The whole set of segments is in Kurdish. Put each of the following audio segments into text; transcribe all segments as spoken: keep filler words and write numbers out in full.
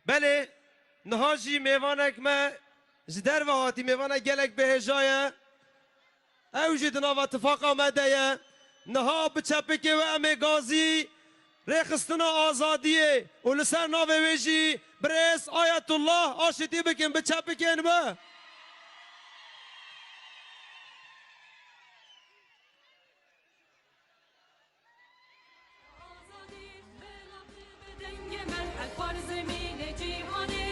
Belê, niha jî mêvanek me ji derve hatî, mêvanek gelek bihêja ye. Ew jî di nava tifaqa me de ye. Niha bi çepikê we em ê gazî rêxistina azadiyê û li ser navê wê jî birêz Ayetullah Aşitî bikin bi çepikên we. Azadî, belaqî bi dengê me, her par zemînê cîhanê.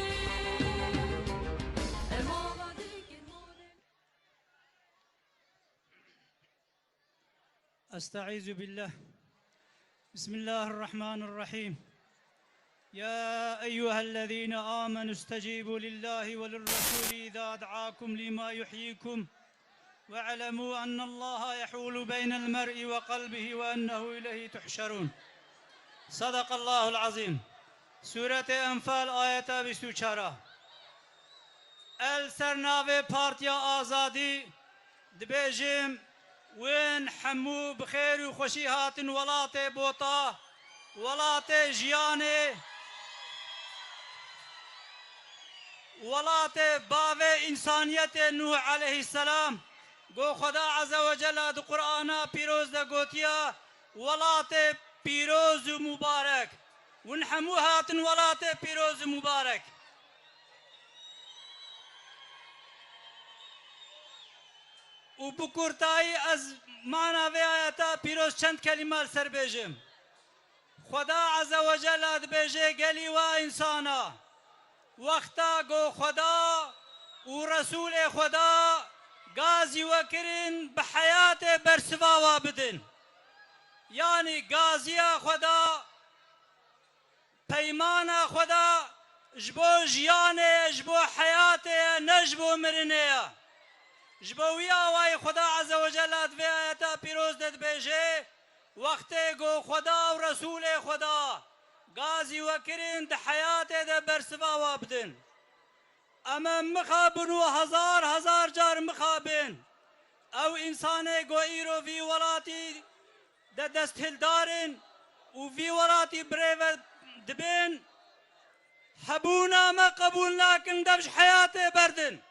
Em ava dikin molê. أستعيذ بالله. بسم الله الرحمن الرحيم. يا أيها الذين آمنوا استجيبوا لله وللرسول إذا دعاكم لما يحييكم واعلموا أن الله يحول بين المرء وقلبه وأنه إليه تحشرون. صدق الله العظيم. Sûretê Enfal, ayeta bîst û çar. El ser navê Partiya Azadî dibêjim, win hemû bi xêr û xweşî hatin welatê Bota, welatê jiyanê, welatê bavê însaniyetê Nûh aleyhisselam, ku Xweda Azze ve Celle di Qur'ana pîroz de gotiya, welatê pîroz û mubarek. Win hemû hatin welatê pîroz û mubarek. Û bi kurtayî ez mana vê ayeta pîroz çend kelîme li ser bêjim. Xweda Azze ve Celle dibêje, gelî wa însana, wexta ku Xweda û Resûlê Xweda gazî we kirin, bi heyatê bersiva wa bidin. Yanî gaziya Xweda, peymana Xweda ji bo jiyanê ye, ji bo heyatê ye, ne ji bo mirinê ye. Ji bo wî awayî Xweda Azze ve Celle di vê ayeta pîroz de dibêje, wextê ku Xweda û Resûlê Xweda gazî we kirin, di heyatê de bersiva wa bidin. Em ê mixabin û hezar hezar car mixabin. Ew însanê ku îro vî welatî de desthildar in û vî welatî birêve dibin, hebûna me qebûl nakin, dev ji heyatê berdin.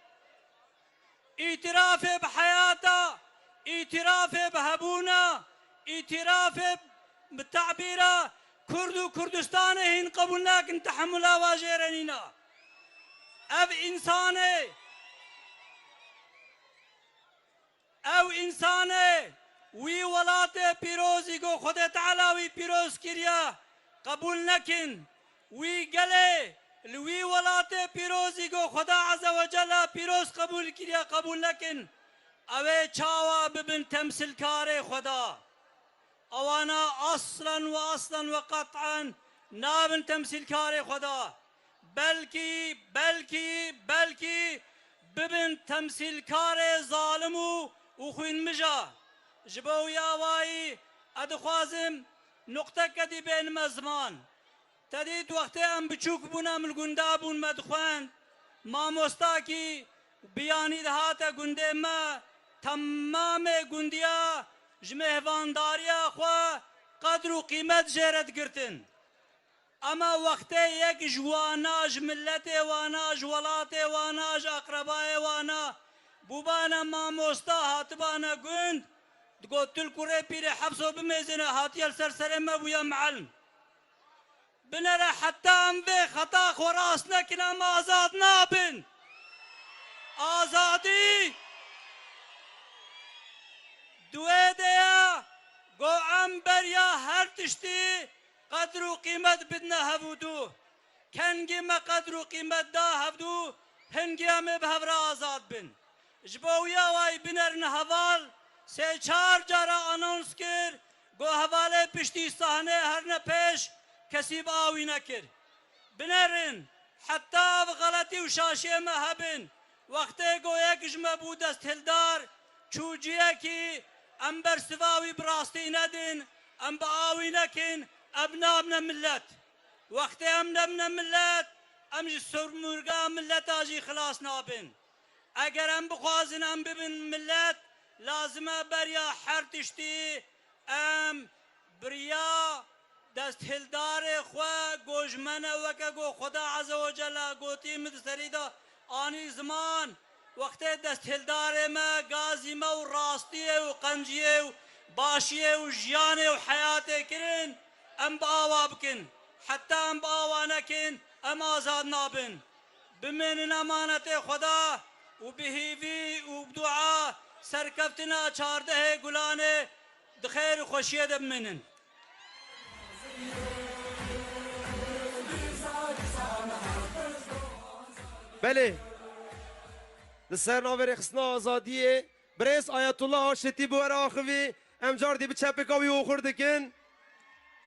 Îtirafê bi heyata, îtirafê bi hebûna, îtirafê bi tabîra Kurd û Kurdistanê hîn qebûl nakin, tehemula wa jê re nîna. Ev însanê, ew însanê wî welatê pîrozî ku Xwedê Teala wî pîroz kiriye, qebûl nekin. Wî gelê li wî welatê pîrozî ku Xweda Azze ve Celle pîroz qebûl kiriye, qebûl nekin. Ew ê çawa bibin temsîlkarê Xweda? Ewana aslen ve aslen ve qet'en nabin temsîlkarê Xweda. Belkî, belkî, belkî bibin temsîlkarê zalim û, û xwînmija. Ji bo wî awayî, ez dixwazim nuqteke dî bênime ziman. Te dît wextê em biçûk bûn, em li gunda bûn, me dixwend. Mamostakî biyanî dihate gundê me, temamê gundiya ji mêhvandariya xwe qedr û qîmet jê re digirtin. Ema wextê yek ji wana, ji miletê wana, ji welatê wana, ji aqrebayê wana bûbane mamosta, hatibane gund, digot, tu li kurê pîrê Hefso bimêzine, hatiye li ser serê me bûye muellim. Binere heta em vê xeta xwe rast nekin, em azad nabin. Azadî di wê de ye, ku em beriya her tiştî qedr û qîmet bidine hevûdû. Kengî me qedr û qîmet da hevdû, hingî em ê bi hev re azad bin. Ji bo wî awayî binerin heval, sê çar cara anons kir, got hevalê piştî sahnê herine pêş, kesî bi awî nekir. Binerin, heta ev xeletî û şaşiyê me hebin. Wextê ku yek ji me bû desthildar, çû ciyekî, em bersiva wî bi rastî nedin, em bi awî nekin, em nabine milet. Wextê em nebine milet, em ji sirmûrga mileta jî xilas nabin. Eger em bixwazin em bibin milet, lazim e beriya her tiştî em bi riya Desthildarê xwe go ji me ne, weke go Xweda Azze ve Celle gotî, min di serî de anî ziman. Wextê desthildarê me, gazî me û rastiyê û qenciyê û başiyê û jiyanê û heyatê kirin, em bi awa bikin. Heta em bi awa nekin, em azad nabin. Bimênin emanetê Xweda û bi hîvî û bi dua serkeftina çardehê Gulanê di xêr û xweşiyê de bimênin. Belê. Li ser navê rêxistina azadiyê birêz Ayetullah Aşitî bi we re axivî, em car dî bi çepika wî oxir dikin.